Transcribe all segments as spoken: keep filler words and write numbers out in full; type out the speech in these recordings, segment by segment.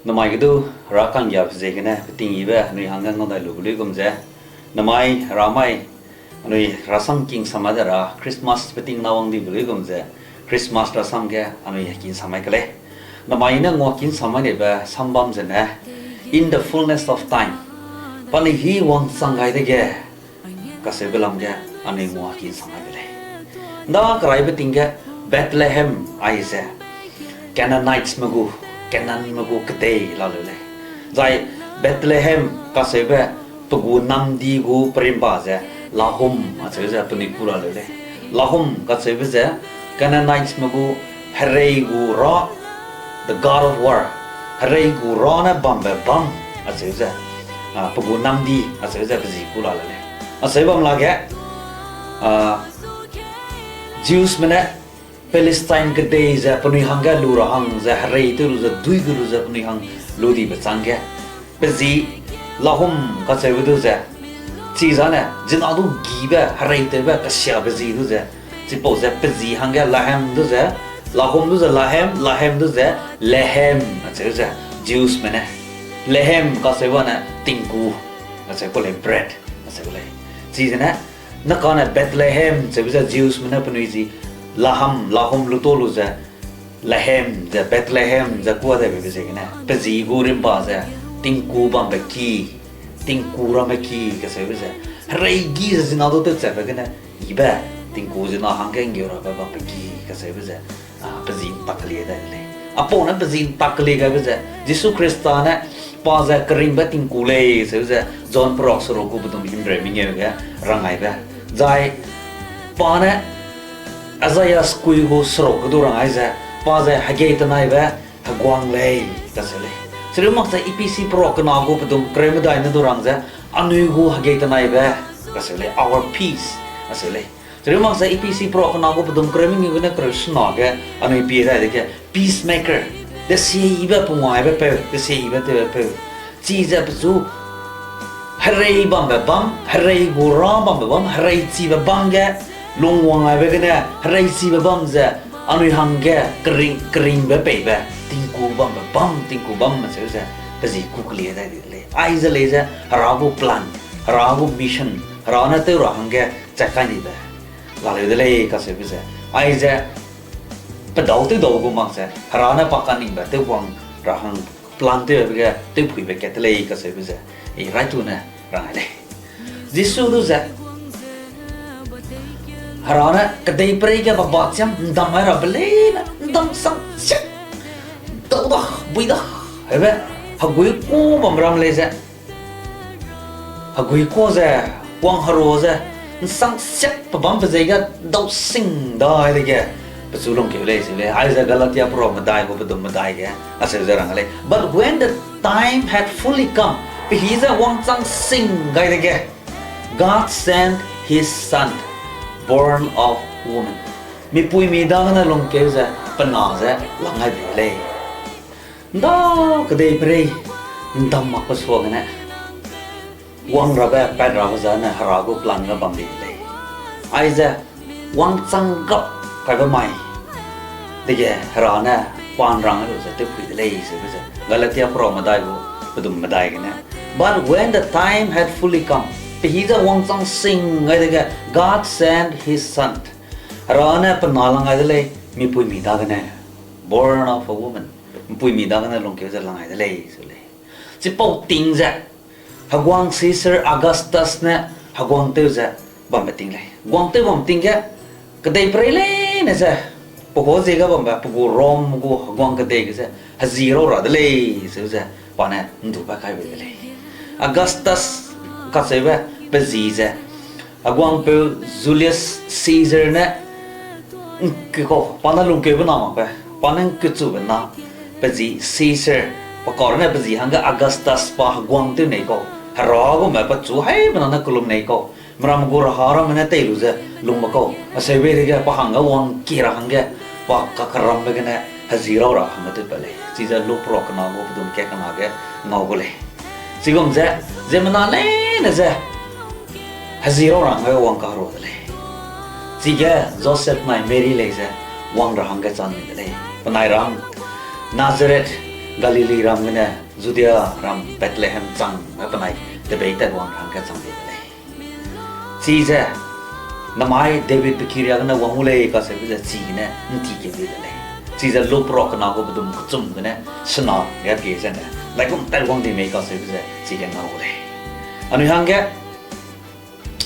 Namai ge du, Hera ka'nggiabe ziegene peting yibe anui hangge ngau dai lube luigum ze, namai Hera mai, anui Hera sam king samai de ra Christmas peting na wang dibe luigum ze, Christmas rasam ge anui kin samai ke lei. Namai ne ngua kin samai nebe sambam zene, In the Fullness of Time, pa anui hî wangchang gai dege, kacheube lam ge anui ngua kin samai de lei. ’Nda keraibe ting ge Bethlehem aize Canaanitesme gu, Kanaanme gu kedei la leu lei. Zai Bethlehem kacheube pe gu namdi gu perimba ze Lahum acheu ze penui kû ra leu lei. Lahum kacheube ze Canaanitesme gu herei gu râ, the god of war, herei gu râ ne bambe bâm acheu ze, a, pe gu namdi acheu ze pe zi kû la leu lei. Acheu bam lage, a, Jewsme ne Palestine kedei ze penui hangge lu ra hang ze herei tew lu ze dui ge lu ze penui hang lu dibe chângge, pe zi Lahum kacheube du ze, chizane zina du gibe hereitewbe kesiabe zi du ze, chipau ze pe zi hangge Lahem du ze, Lahum du ze Lahem, Lahem du ze Lehem acheu ze, Jewsme ne Lehem kacheube ne tingku acheu ku lei, bread acheu lei. Chizene, ne kane Bethlehem cheube ze Jewsme ne penui zi Laham, Lahum lu ta lu ze, Lehem ze Bethlehem ze kua daibe ziegene, pe zi gu rimba ze tingku bambe ki, tingku ramme ki kacheube ze, herei gi ze zina du tewchatbe gene, ibe tingku zina hangge ’nggeu rabe bambe ki kacheube ze, a, pe zi ’ntak kelie dai de lei. Apau ne pe zi ’ntak kelie gaibe ze, Jisu Khrista ne pa ze keringbe tingku lei, acheu ze John perak seruk gu pedum himreu mengeu ge rang gaibe. Zai pa ne Isaiah sekui gu seruk ge du rang gai ze, pa ze hegei tenaibe heguang lei, kacheu lei. Chireu mak ze Ephesi perak kena gu pedum kereu medai ne du rang ze, anui gu hegei tenaibe, kacheu lei, our peace, acheu lei. Chireu mak ze Ephesi perak kena gu pedum kereu mengeu gene kereu sena ge, anui pie dai dege, peacemaker, desie yibe pungwaibe peu, desie yibe tewbe peu. Chize pechu herei bambe bâm, herei gu râ bambe bâm, herei chibe bâm ge, lungwang gaibe gene, herei chibe bâm ze, anui hangge kering, keringbe peibe, tingku bambe bâm, tingku bâm acheu ze, pe zi kû kelie dai di de lei. Aize lei ze, Hera gu plan, Hera gu mission, Hera ne tew ra hangge chat kai dibe laleu de lei kacheube ze. Aize, pedau tewdau gu mak ze, Hera ne pa kaningbe tewwang ra hang plan tewbe ge tewphuibe kat de lei kacheube ze, i raitune rang gai lei. Jisu du ze, Hera ne kedeiperei ge baba chiam ’ndam gai rabe leine, ’ndam sang chiak, dau da, bui da, hebe, hegui ku bam ram lei ze, hegui ku ze, wang heru ze, ’nsang siak pe bambe ziege dau sing dai dege, pechu lungkeu lei se lei, aize Galatia perak medai gu pedum medai ge, acheu ze rang lei. But when the time had fully come, pehî ze wangchang sing gai dege, God sent his son, born of woman. Mipuimi dagene lungkeu ze pe na ze lang gai bei lei. ’Nda kedeiperei ’ndam makbe suagene, wang rabe, pat rabe zane Hera gu plan ge bam di de lei. Aize wangchang gap kaibe mai dege Hera ne pa ’nrang lu ze tewphui de lei, seube ze Galatia perak medai gu pedum medai gene. But when the time had fully come, pehî ze wangchang sing gai dege, God sent his son. Hera ne pe na lang gai de lei, mipuimi dagene. Born of a woman. Mipuimi dagene lungkeu ze lang gai de lei, se lei. Chipau ting ze, heguang Caesar Augustus ne heguang tew ze bambe ting lei. Heguang tew bam ting ge, kedeiperei leine ze, pe gu ziege bambe, pe gu Rome gu heguang kedei ge ze, heji rau ra de lei, seu ze, pa ne ’ndupat kai bei de lei. Augustus kacheube pe ji ze, heguangpeu Julius Caesar ne ’ngkeu kau, pa ne lungkeube na makbe, pa ne ’ngkechube na, pe ji Caesar, pe kau ne pe ji hangge Augustus pa heguang tew nei kau, Hera gume pechu haimena ne kellum nei kau, meram gu raha ramme ne tei lu ze lungbe kau, aseube dege pa hangge wangkie ra hangge, pa kakerambe gene heji rau ra hangge tewpat lei. Chize Luk perak kena gu pedum kat kena ge ngau gu lei. Chigum ze, ziemmena leine ze, heji rau ra hangge wang kaherua de lei. Chige Joseph nai Mary lei ze, wang ra hangge chang ni de lei. Penai ram, Nazareth, Galili ram gene Judea ram Bethlehem chang ge penai tebei tat wang hangge chang di de lei. Chize, namai David pe kiria gene wang gu lei kaseube ze chigene ’nti keu di de lei. Chize Luke perak kena gu pedum kechum gene sena ge pie zene, ndaigum tat wang di mei kaseube ze chige ngau gu lei. Anui hangge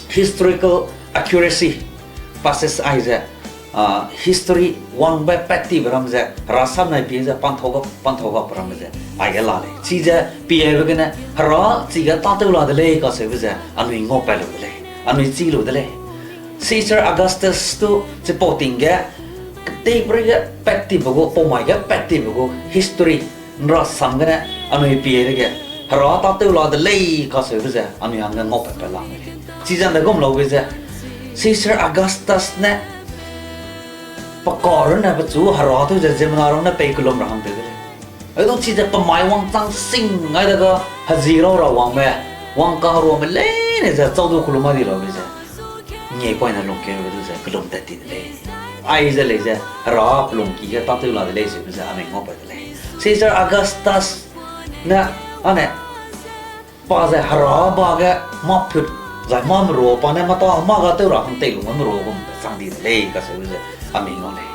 historical accuracy passage aize, history wangbe pat tibe ram ze, herasam nai pie ze, pantau gap ramme ze, aige la lei. Chize piebe gene, hera chige tâtew la de lei kaseube ze, anui ngaupat lu de lei, anui chî lu de lei. Caesar Augustus tu chipau ting ge, kedeiperei ge pat tibe gu, pau mai ge pat tibe gu history ’nrasam gene, anui pie dege, hera tâtew la de lei kaseube ze, anui hangge ngaupat pe la mei lei. Chize ndaigum laube ze, Caesar Augustus ne, pe ka runne pechu hera tew ze ziemmena runne pei kelum ra hang tew de lei. Hedu chize pe mai wangchang sing gai de ga, heji rau ra wangme, wangkaheruame leine ze châu du kelum a di laube ze, ngie poine lungkeube du ze kelum tat ti de lei. Aize lei ze, hera pe lungki ge tâtew la de lei seube ze anui ngaupat de lei. Caesar Augustus ne, ane, pa ze hera ba ge mâ put, zai mâ merua pa ne mâ ta mâ ga tew ra hang tei lu mâ merua gum chang di de lei kaseube ze, anui ngau lei.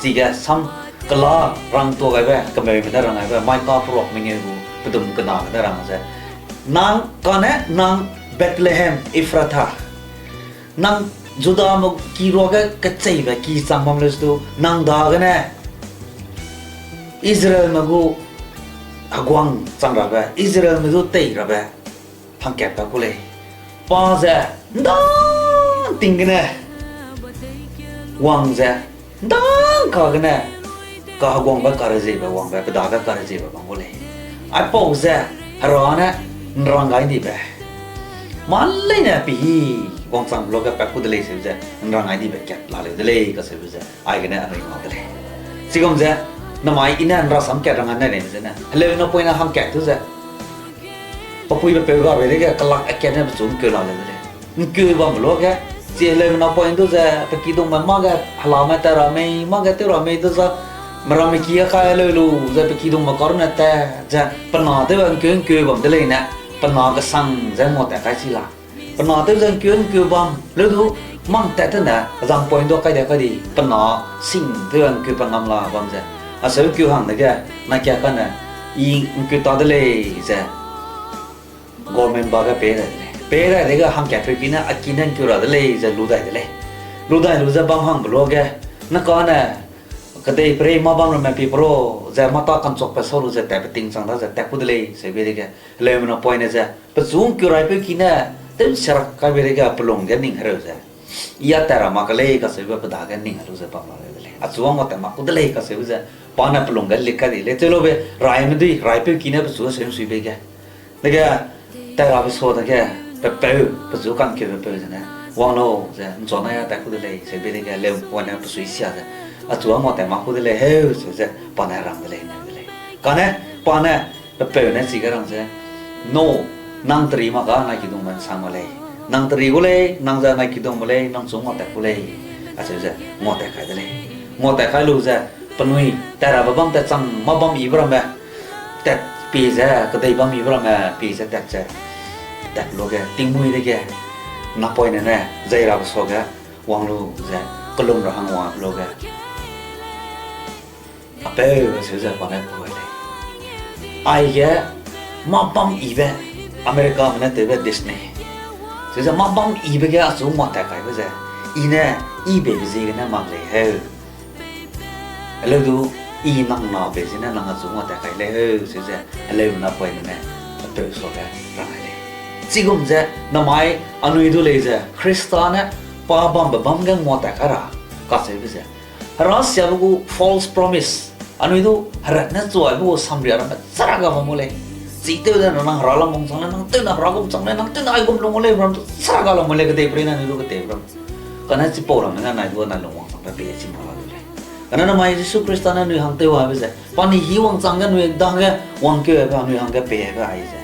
Chige sam kela rangtuagaibe, kemeume ne ranggaibe, Mika perak mengeu gu pedum kena gene rang ze, nang kane nang Bethlehem Ephrathah, nang Judame ki ruage kecheibe ki chang bam leu sedu, nang dagene Israelme gu heguang chang rabe, Israelme du tei rabe hangkat pa ku lei. Pa ze ’ndang ting gene wang ze, ’ndang ka gene kaheguangbe kareziebe wangbe, pe dage kareziebe bam gu lei. Aipau ze hera ne ’nrang gai dibe, mâ leine pehî wangchang luage pat ku de lei seube ze ’nrang gai dibe kat laleu de lei kaseube ze aigene anui ngau de lei. Chigum ze, namai I ne ’nrasam kat rang gai ne lei zene, heleu napoine hangkat tu ze, pe pui pe peu gabe dege kelak akat ne pechu ’ngkeu laleu de lei. ’Ngkeu bambe luage, chi heleume napoine du ze, pe kidungme mâ ge helame tat ra mei, mâ ge tew ra mei du za, meramme ki ge kai heleu lu ze pe kidungme karunne tat ze, pe na tew ’ngkeu ’ngkeu bam de leine, pe na kesang ze nguatat kai chi la. Pe na tew ze ’ngkeu ’ngkeu bam leu du, mang tat tene, azang poine du kai de kai di, pe na sing tew ’ngkeu pe ngam la bam ze, aseu ’ngkeu hang dege, nai kia kane, I ’ngkeu ta de lei ze, government ba ge pei dai de lei. Pei dai dege hangkatpeu ki ne a ki ne ’ngkeu ra de lei ze lu dai de lei. Lu dai lu ze bam hangbe luage, ne kane, kedeiperei mâ bam ramme pie pe ro, ze mâ ta ka'nchuakbe sau lu ze tatbe ting chang da ze tat ku de lei seube dege, heleume napoine ze, pechu ’ngkeu raipeu ki ne, tew'nsia ra kaibe dege pe lung ge ning hereu ze, I a tat ra mak ke lei kacheube pe dage ning a lu ze bam la leu de lei. Achu a nguatat mak ku de lei kacheube ze, pa ne pe lung ge lik kai di lei. Cheu lube, raime dui, raipeu ki ne pechu seu ’nsuibe ge. Dege, tat rabe sa dege, pe peu, pechu ka'ngkeube peu zene, wang lau ze, ’nchua nai a tat ku de lei, seube dege, leu pa ne pe suisia ze, achu a nguatat mak ku de lei heu, seu ze, pa ne rang de lei, neu de lei. Kane, pa ne, pe peu ne chige rang ze, no, nang teri mak ga nai kidungme ’nsang mak lei. Nang teri gu lei, nang ze nai kidungme lei, nang chu nguatat ku lei. Acheu ze, nguatat kai de lei. Nguatat kai lu ze, penui, tat rabe bam tat chang, mâ bam yibe ramme, tat pie ze, kedei bam yibe ramme, pie ze tat ze, tat luage, tingmuî dege, napoine ne, zei rabe suage, wang lu ze, kelum ra hang wang luage. Apeu, acheu ze pa ne pu gai lei. Aige, mâ bam yibe, Americame ne tewbe Disney. Acheu ze mâ bam yibe ge achu nguatat kaibe ze, I ne, I beibe ziegene mak lei heu. Heleu du, I nang na bei zene nang achu nguatat kai lei heu, acheu ze, heleu napoine ne, apeu suage rang gai lei. Chigum ze, namai anui du lei ze, Khrista ne, pa bambe bâm ge nguatat kai ra, kacheube ze, Herasiabe gu false promise. Anui du herat ne chuaibe gu samria ramme chara ga bam gu lei. Chi tew ne nang hera lam wangchang lei, nang tew ne hera gum chang lei, nang tew ne aigum lung gu lei, ram du chara ga lam gu lei, kedeiperei ne anui du ketei ram. Kane chipau ramme ne nai du nai lung wangchangbe pei chi mak la lu lei. Kane namai Jisu Khrista ne anui hang tew aibe ze, pa ni hî wangchang ge anui dage wangkeube anui hangge peibe ai ze,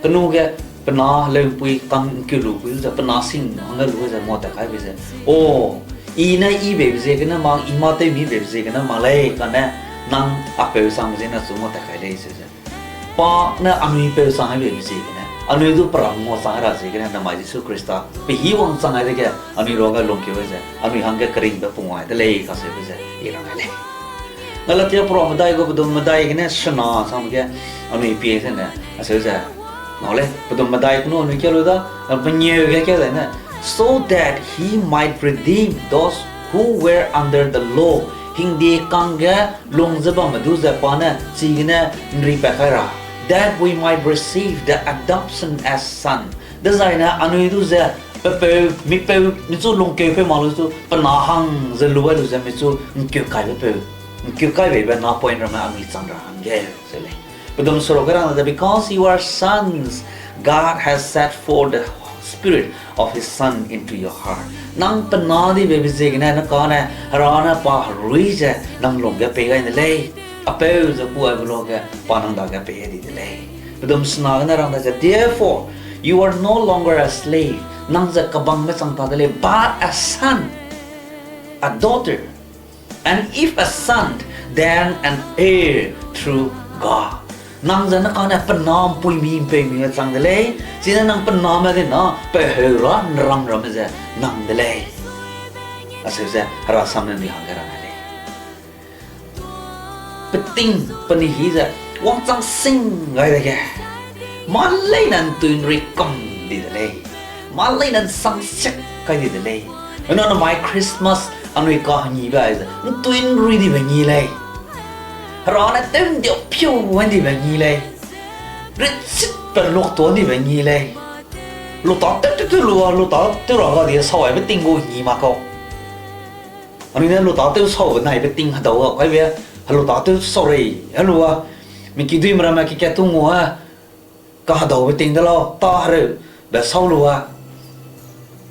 kenu ge pe na heleu'mpui kang ’ngkeu lu pui ze, pe na sing hangge lu ze nguatat kaibe ze, o, I ne I beibe ziegene mak, I mâ tewmi beibe ziegene mak lei, kane Nang a peu sangbe ziegene chu ngua tat kai lei seu ze. Pa ne anui peu sang ai beibe ziegene, anui du peram ngua chang ra ziegene, namai Jisu Khrista pe hî wangchang ai dege, anui ruage lungkeu ze, anui hangge keringbe pungwang de lei kacheube ze, i rang ai lei. Galatia pera medai gu pedum medai gene sena sangbe ge, anui pie zene, acheu ze, ngau lei, pedum medai kenu anui keu lu da, a, pengeu ge keu dai ne, so that he might redeem those who were under the law, hingde kangge lung ze bamme du ze pa ne chigene ’nri pat kai ra, that we might receive the adoption as son. Dezaine anui du ze, pepeu, mipeu, michu lungkeupeu mak lu zu, pe na hang ze lu gai lu ze, michu ’ngkeu kaibe peu, ’ngkeu kai beibe napoine ramme anui chang ra hangge, seu lei. Pedum seruk ge rang ze, because you are sons, God has sent forth the Spirit of his Son into your heart. Nang pe na di beibe ziegene, ne kane, Hera ne pa herui ze, nang lungge pei gai de lei. A peu ze kuaibe luage, pa nang dage pei di de lei. Pedum sena gene rang ze, therefore, you are no longer a slave. Nang ze kebangbe chang ta de lei, but a son, a daughter. And if a son, then an heir through God. Nang ze ne kane pe na ’mpuimi ’mpeumi chang de lei, chine nang pe name di na, pe heu ra ’nram ramme ze nang de lei. Acheu ze, Hera sam ne anui hangge rang ai lei. Peting, penui hî ze, wangchang sing gai dege, mâ leine ’ntui ’nrui kam di de lei, mâ leine ’nsangsiak kai di de lei. Hena namai Christmas anui kahengibe aize, ’ntui ’nrui dibe ngi lei. Hera ne tew ’ndiau piu gai dibe ngi lei. Rechitbe luktuâ dibe ngi lei. Lutâ tew tew tew lua, lutâ tew ra ga di sau aibe ting gu ngi mak kau. Anui ne lutâ tew saube naibe ting hedau ga kaibe, helutâ tew sau rei, helua, mi kiduîme ramme kekat tu ngua, kahedaube ting de lau, tâ hereube sau lua,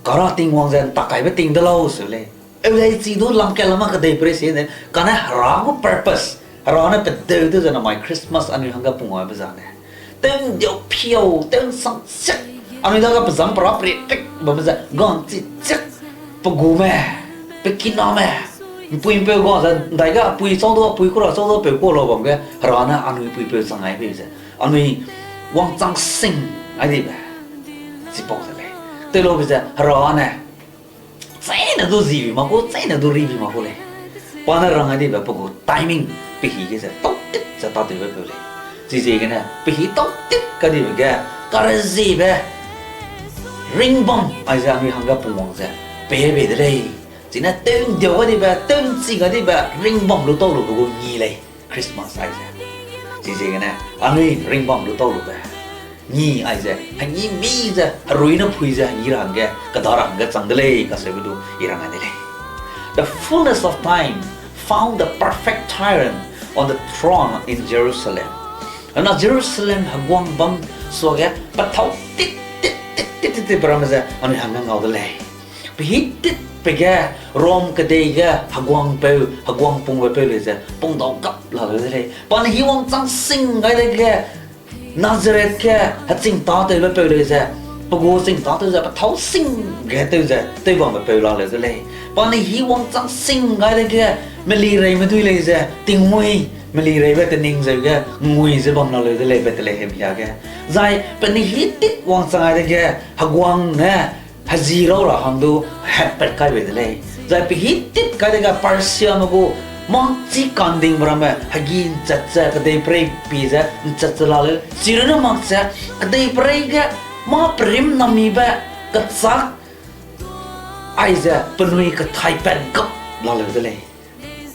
kara Tingwang ze ’ntak kaibe ting de lau seu lei. Eu lei chi du langkat lam ma kedeiperei sie de, kane Hera gu purpose, Hera ne pedeu tew ze namai Christmas anui hangge pungwangbe zane. Tew ’ndiau piau, tew ’nsangsiak, anui dage pezam pera peri tik bamme ze, gangchi chiak, pe gume, pe kiname, ’mpui ’mpeu ga ze, ’ndaige apui chau du, apui kura chau du, peu ku lau bam ge, Hera ne anui puipeu chang ai bei ze, anui wangchang sing ai dibe, chipau ze lei. Tewlaube ze, Hera ne, cheîne du zibi mak gu, cheîne du ribi mak gu lei. Pa ne rang ai dibe pe gu timing, pe hî ge ze tautit ze tâtewbe peu lei. Chiziegene pe hî tautit kadibe ge, kareziebe ringbam aize anui hangge pungwang ze pei bei de lei. Chine tew ’ndiau gai dibe, tew ’nchi gai dibe, ringbam lu tau lube gu ngi lei, Christmas aize. Chiziegene anui ringbam lu tau lube ngi aize, hengî mi ze, herui ne phui ze, hengî ra hangge, keda ra hangge chang de lei, kacheube du i rang ai de lei. The fullness of time found the perfect tyrant on the throne in Jerusalem. Ana Jerusalem heguang bam suage, pe thâu tit, tit, tit, tit, tit, tit, pe ramme ze, anui hangge ngau de lei. Pe hî tit pe ge, Rom kedei ge, heguangpeu, heguang pungbe peu lei ze, pungdau gap laleu de lei. Pa ne hî wangchang sing gai dege, Nazareth ge heching tâtewbe peu lei ze, pe gu ching tâtew ze, pe thâu sing ge tew ze, tew bambe peu laleu de lei. Pa ne hî wangchang sing gai dege, melireime dui lei ze, tingmui, melireibe tening zeu ge, ngui ze bam laleu de lei, Bethlehem hiage. Zai, pe ne hî tit wangchang gai dege, heguang ne, heji rau ra hang du, hetpat kai bei de lei. Zai pe hî tit kai dege Persiame gu, mâ chî kandingbe ramme, hegi ’nchat ze, kedeiperei pie ze, ’nchat ze laleu. Chirunne mak ze, kedeiperei ge, mâ perim namibe, kechâk, aize, penui kethaipat gap laleu de lei.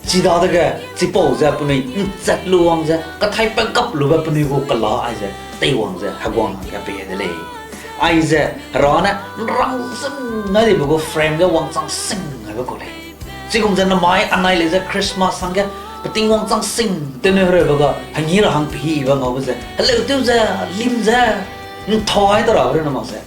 Chidadege, chipau ze penui ’nchat lu wang ze, kethaipat gap lube penui gu kela aize, teiwang ze, heguang hangge pei de lei. Aize, Hera ne, ’nrang zun ngai dibe gu frame ge wangchang sing gaibe kau lei. Chigum ze namai anai lei ze Christmas hangge, peting wangchang sing, tewnehereube ga, hengî ra hang pe hîbe ngaube ze, heleu tew ze, lim ze, ’nthai ta rabe rune mak ze,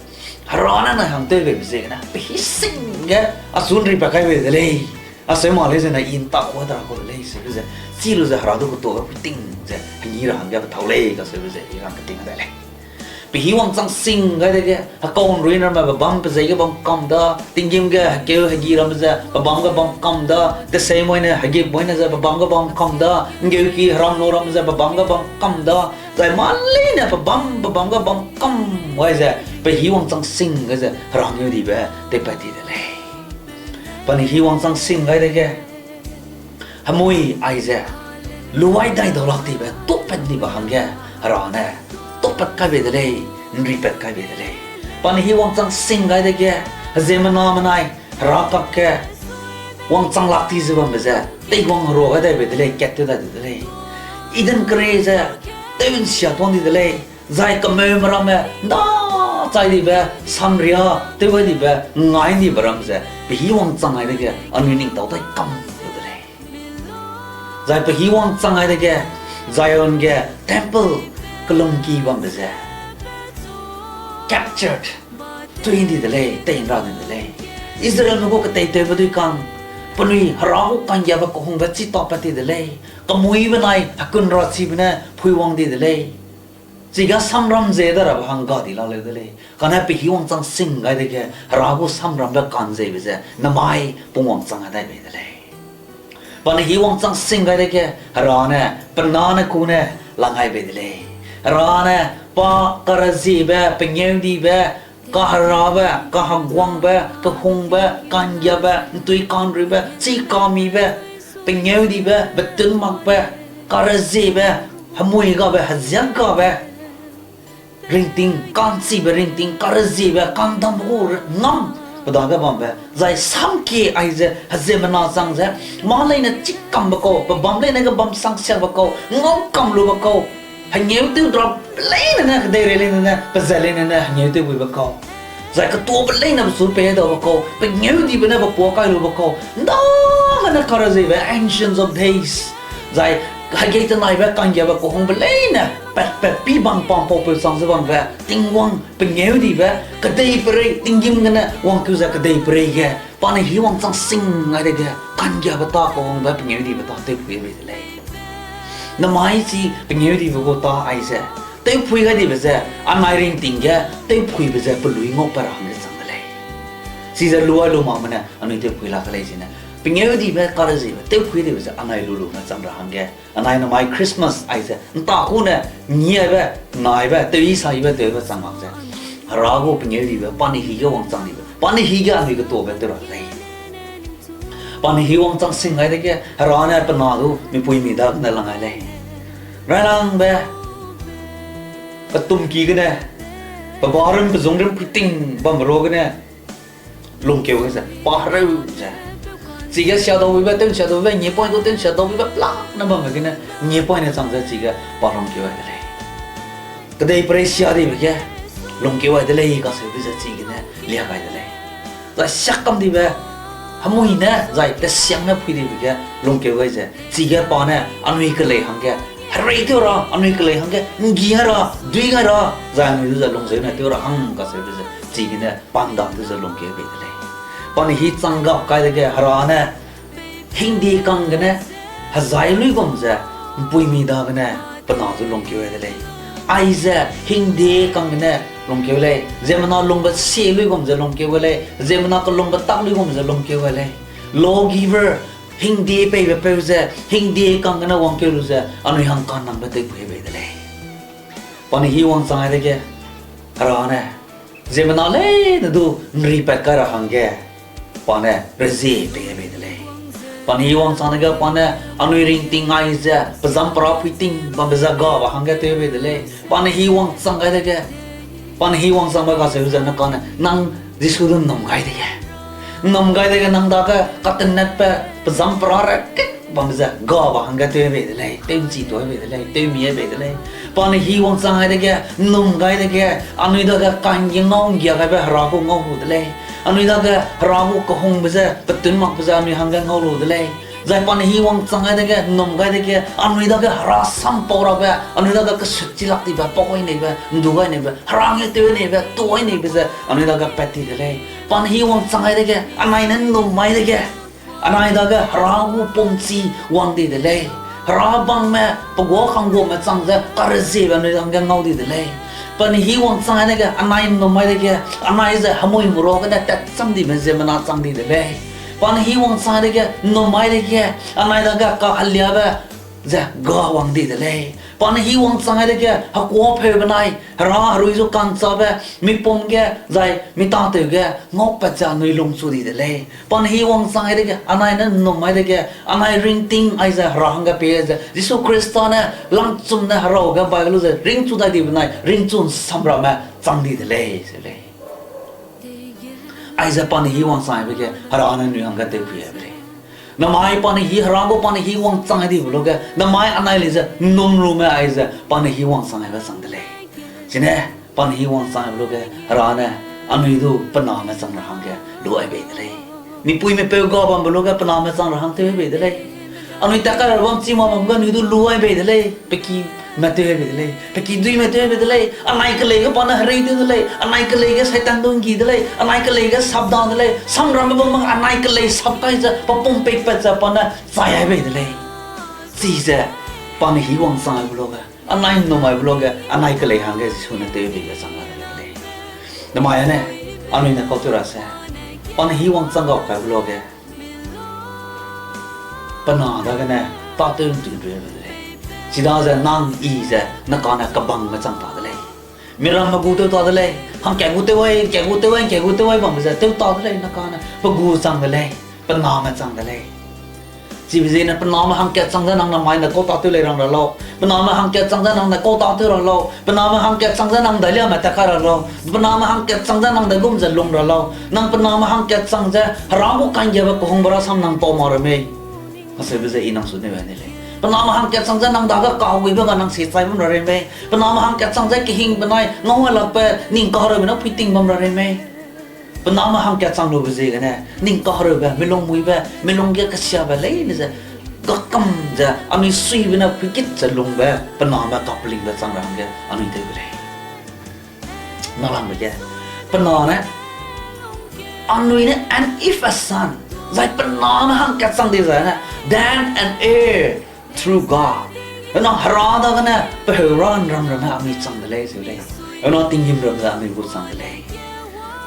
Hera ne nai hang tewbeibe ziegene, pe hî sing ge, achu ’nripat kai bei de lei. Aseu mak lei zene i ’ntak kua ta ra kau de lei, seube ze, chi lu ze Hera du ketuabe puiting ze, hengî ra hangge pethâu lei, kaseube ze, i rang keting dai lei. Pehî wangchang sing gai dege, hekau ’nruine ramme pebâm pezei ge bam kam da, tinggîm ge hekeu hegi ramme ze pebâm ge bam kam da, deseimoi ne hegipmoi ne ze pebâm ge bam kam da, ’nggeuki heram lu ramme ze pebâm ge bam kam da, zai mâ leine pebâm, pebâm ge bam kam gai ze, pehî wangchang sing gai ze, Hera ngeudibe tewpat ti de lei. Pa ne hî wangchang sing gai dege, hemui aize, luai dai dau lak tibe, tâpat dibe hangge, Hera ne, tâpat kai bei de lei, ’nripat kai bei de lei. Pa ne hî wangchang sing gai dege, heziemmena menai, Hera kakge, wangchang lak ti ze bambe ze, teiwang herua gai dai bei de lei, kat tew dai de lei. Eden kere ze, tew ’nsia tuang di de lei, zai kemeume ramme, ’nda chai dibe, samria, tew gai dibe, ngai dibe ram ze, pehî wangchang gai dege, anui ning tau dai kam lu de lei. Zai pehî wangchang gai dege, Zion ge temple kelungki bambe ze, captured, tui di de lei, tei ’nra di de lei. Israelme gu keteitewbe dui kang, penui Hera gu ka'nggiabe kehungbe chi tâpat ti de lei. Kemui benai hekun rachibe ne phuiwang di de lei. Chige samram ze da rabe hang ga di la leu de lei. Kane pehî wangchang sing gai dege, Hera gu samrambe ka'nzeibe ze, namai pung wangchang gai dai bei de lei. Pa ne hî wangchang sing gai dege, Hera ne, pe na ne ku ne, lang gai bei de lei. Hera ne, pa karaziebe, pengêudibe, kaherabe, kaheguangbe, kehungbe, ka'nggiabe, ’ntui ka'nruibe, chi kamibe, pengêudibe, betun makbe, karaziebe, hemui gabe, heziak gabe, ringting ka'nchibe, ringting karaziebe, ka'ndambe gu ngam, pe dage bambe, zai samkie aize, heziemmena chang ze, mâ leine chîkambe kau, pebâm leine ge bam sangsiakbe kau, ngau kam lube kau, hengêutew ra leine ne, kedeirei leine ne, pezat leine ne, hengêutew buibe kau. Zai ketuabe leine pechu peidaube kau, pengêudibe ne pe puâ kai lube kau, ’ndagene karaziebe, Ancient of Days. Zai hegei tenaibe ka'nggiabe kehungbe leine, pat, pat pi bang pam pau peu chang ze bambe, Tingwang pengêudibe, kedeiperei, tinggîm gene wangkeu ze kedeiperei ge, pa ne hî wangchang sing gai dege, ka'nggiabe tâ kehungbe pengêudibe tâ tewpui bei de lei. Namai chi pengêudibe gu tâ aize, tewpui gai dibe ze, anai ringting ge, tewpuibe ze pelui ngaupat ra hangge chang de lei. Chize luai lu makme ne, anui tewpui lak de lei zene, pengêudibe karaziebe, tewpui dibe ze, anai lu lume chang ra hangge, anai namai Christmas aize, ’nta kune, ngiabe, naibe, tewi saibe, tewbe chang mak ze, Hera gu pengêudibe, pa ne hî ge wangchang dibe, pa ne hî ge anui ketuabe tew ra de lei. Pa ne hî wangchang sing gai dege, Hera ne pe na du mipuimi dagene lang gai lei. Railangbe, petumki gene, pe ba rim, pe zung rim, puiting bambe ruagene, lungkeu gai ze, pa hereu ze. Chige siadaubuibe, tew siadaubuibe, ngie point du tew siadaubuibe, plak ne bambe gene, ngie point ne chang ze chige pa lungkeu gai de lei. Kedeiperei sia dibe ge, lungkeu gai de lei, kaseube ze chigene, lia gai de lei. Zai siakam dibe, hemui ne, zai tesiak ne phui dibe ge, lungkeu gai ze, chige pa ne, anui kelei hangge, herei tew ra, anui kelei hangge, ’nggi gai ra, dui gai ra, zai anui du ze lungzeu ne tew ra hang kaseube ze, chigene, pa ’ndam du ze lungkeu bei de lei. Pa ne hî chang gap kai dege, Hera ne, hingde kang gene, hezai luigum ze, ’mpuimi dagene, pe na du lungkeu gai de lei. Aize, hingde kang gene, lungkeu lei. Ziemmena lungbe sie luigum ze lungkeu gai lei. Ziemmena kelungbe tak luigum ze lungkeu gai lei. Lawgiver, hingde peibe peu ze, hingde kang gene wangkeu lu ze, anui hang ka'nnangbe tewpui bei de lei. Pa ne hî wangchang gai dege, Hera ne, ziemmena leine du ’nripat kai ra hangge, pa ne rezie pei bei de lei. Pa ne hî wangchang dege pa ne anui ringting ai ze, pe zampera puiting bambe ze gabe hangge tew bei de lei. Pa ne hî wangchang gai dege, pa ne hî wangchangbe kaseu ze ne kane, nang Jisu du ’nnum gai dege, ’nnum gai dege nang dage katenetbe, pe zampera ra kek bambe ze gabe hangge tew bei de lei, tew'nchi tuâ bei de lei, tewmi bei de lei. Pa ne hî wangchang gai dege, ’nnum gai dege, anui dage ka'nggie ngau ’nggia gaibe Hera gu ngau lu de lei. Anui dage Hera gu kehungbe ze, petun makbe ze anui hangge ngau lu de lei. Zai pa ne hî wangchang gai dege, ’nnum gai dege, anui dage Hera sampau rabe, anui dage kesut chi lak dibe, pau gai neibe, ’ndu gai neibe, Hera nge tew neibe, tuâ neibe ze, anui dage pat ti de lei. Pa ne hî wangchang gai dege, anai ne ’nnum mai dege, anai dage Hera gu pumchi wang di de lei. Hera bangme, pe guâ kangguame chang ze, kareziebe anui hangge ngau di de lei. Pa ne hî wangchang dege, anai ’nnum mai dege, anai ze hemui merua gene tatchâm dibe ziemmena chang di de lei. Pa ne hî wangchang dege, ’nnum mai dege, anai dage kaheliabe ze ga wang di de lei. Pa ne hî wangchang dege, hekuâpheu benai, hera herui zu ka'nchâbe, mipum ge, zai mi tâtew ge ngaupat ze anui lungchu di de lei. Pa ne hî wangchang dege, anai ne ’nnum mai dege, anai ringting aize hera hangge pei ze, Jisu Khrista ne langchum ne herau ge bai lu ze ringchu dai dibe benai ringchu ’nsamramme chang di de lei, ze lei. Aize pa ne hî wangchang aibe ge hera ne anui hangge tewpui aibe lei. Namai pa ne hî, hera gu pa ne hî wangchang ai dibe luge, namai anai lei ze ’nnum rume aize pa ne hî wangchang aibe chang de lei. Chine, pa ne hî wangchang aibe luge, hera ne anui du pe name chang ra hangge lu ai bei de lei. Mipui mipeu ga bambe luge pe name chang ra hang tew ai bei de lei. Anui tat kai ra bam chi ma bam ge anui du lu ai bei de lei. Pe kime tew ai bei de lei. Pe kiduîme tew ai bei de lei. Anai kelei ge pa ne herei tew de lei. Anai kelei ge Satan du ’nggi de lei. Anai kelei ge sapda de lei. Samramme bam mak anai kelei sap kai ze, pa pum peipat ze pa ne chai ai bei de lei. Chize, pa ne hî wangchang aibe luge, anai ’nnum aibe luge, anai kelei hangge Jisu ne tew ai bei ge chang la de lei. Namai â ne, anui ne kau tew ra se, pa ne hî wangchang gau kaibe luge, pe na dagene tâtew ’ntui ’nrui de lei. Chidaze nang I ze, ne kane kebangme chang ta de lei. Miramme gu tew ta de lei. Hangkat gu tew ai, ’ngkat gu tew ai, ’ngkat gu tew ai bambe ze tew ta de lei, ne kane pe gu chang de lei. Pe name chang de lei. Chibe ziegene pe name hangkat chang ze nang namai ne kau tâtew lei rang ra lau. Pe name hangkat chang ze nang ne kau tâtew ra lau. Pe name hangkat chang ze nang dailiame tat kai ra lau. Pe name hangkat chang ze nang daigum ze lung ra lau. Nang pe name hangkat chang ze hera gu ka'nggiabe kehungbe rasam nang pau mak ra mei. Aseube ze I nang su ne ne lei. Pe name hangkat chang ze nang dage kaheguibe ga nang sie chai bam ra rei mei. Pe name hangkat chang ze kehing benai ngau lakbe ning kahereube ne pui ting bam ra rei mei. Pe name hangkat chang lube ziegene, ning kahereube, milung muibe, milung ge kesiabe leine ze, kakam ze, anui suibe ne puikit ze lungbe, pe name kapelingbe chang ra hangge, anui tew de lei. Nalangbe ge, pe na ne, anui ne, and if a son, zai pe name hangkat chang di zai ne, then an heir through God. Ena hera dagene pe heu ra ’nram ramme anui chang de lei, ze lei. Ena tinggîm ram ze anui gu chang de lei.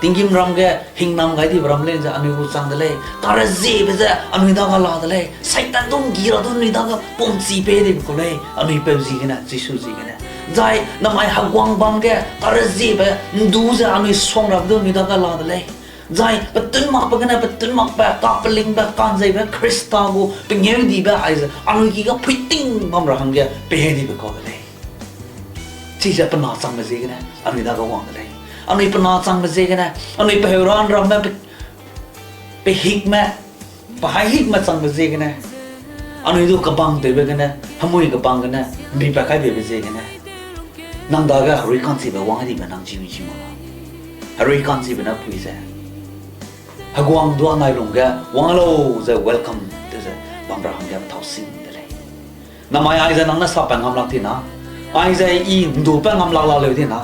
Tinggîm ram ge hingnam gai dibe ram lei ze anui gu chang de lei. Kareziebe ze anui dage la de lei. Satan du ’nggi ra du anui dage pumchi pei dibe kau lei. Anui peu ziegene, Jisu ziegene. Zai namai heguang bam ge kareziebe ’ndu ze anui suang rabe du anui dage la de lei. Zai petun makbe gene petun makbe, kapelingbe, ka'nzeibe, Khrista gu pengêudibe aize anui ki ga puiting bam ra hangge pehei dibe kau de lei. Chize pe na changbe ziegene anui dage wang de lei. Anui pe na changbe ziegene, anui pe heu ra ’nramme, pe, pe hikme, pe haihikme changbe ziegene, anui du kebang tewbe gene, hemui kebang gene, ’mbi pat kai beibe ziegene, nang dage herui ka'nchibe wang dibe nang chi mi chi mak la. Herui ka'nchibe ne pui ze, heguang du anai lungge wang lau ze welcome tew ze bam ra hangge tau sing de lei. Namai aize nang ne sapat ngam lak di na, aize I ’ndu pat ngam lak la leu di na,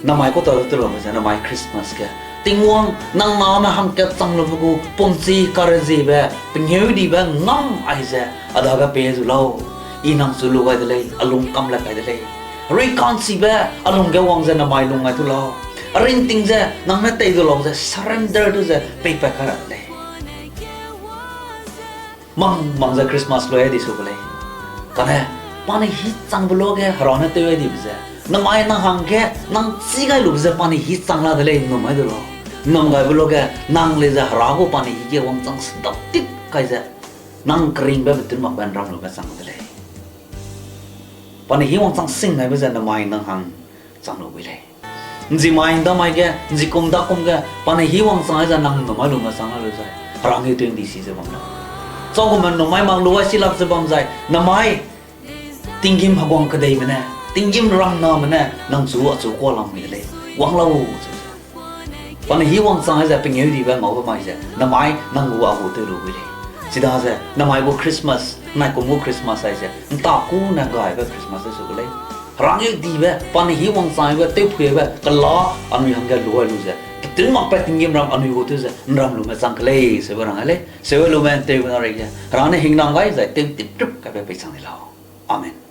namai kau ta tew laube ze namai Christmas ge, Tingwang nang name hangkat chang lube gu pumchi kareziebe, pengêudibe ngam aize a dage pei zu lau. I nang chu lu gai de lei, a lung kam le kai de lei. Herui ka'nchibe a lungge wang ze namai lung gai tu lau. A ringting ze nang ne tei du lau ze surrender tew ze peipat kai ra de lei. Mang mang ze Christmas lui di su ke lei. Kane, pa ne hî changbe luage Hera ne tew ai dibe ze, namai nang hangge nang chî gai lube ze pa ne hî chang la de lei ’nnum gai du lau. ’Nnum gaibe luage nang lei ze Hera gu pa ne hî ge wangchang sedap tit kai ze, nang keringbe petun makbe ’nram lube chang de lei. Pa ne hî wangchang sing gaibe ze namai nang hang chang lu bui lei. ’Nzimai ’ndamai ge, ’nzikum dakum ge, pa ne hî wangchang ai ze nang ’nnum mai lume chang la lu zai, Hera ngeu tew ’ndi si ze bam lau. Châugumme ’nnum mai mak lu ai si lak ze bam zai, namai tinggîm heguang kedeime ne, tinggîm ramname ne nang chu achu kuâ lam mui de lei. Wang lau ze ze, pa ne hî wangchang ai ze pengêudibe ngaube mai ze namai nang gu a gu tew lu bui lei. Chidaze namai gu Christmas, naikum gu Christmas aize ’ntakû ne gaibe Christmas tew su ke lei. Hera ngeudibe, pa ne hî wangchang aibe, tewphuibe kela anui hangge lu ai lu ze, petun makbe tinggîm ram anui gu tew ze ’nram lume chang ke lei, seube rang ai lei. Seube lume ’ntew gena reige Hera ne hingnam gai zai tewtip trip kaibe peichang di lau. Amen.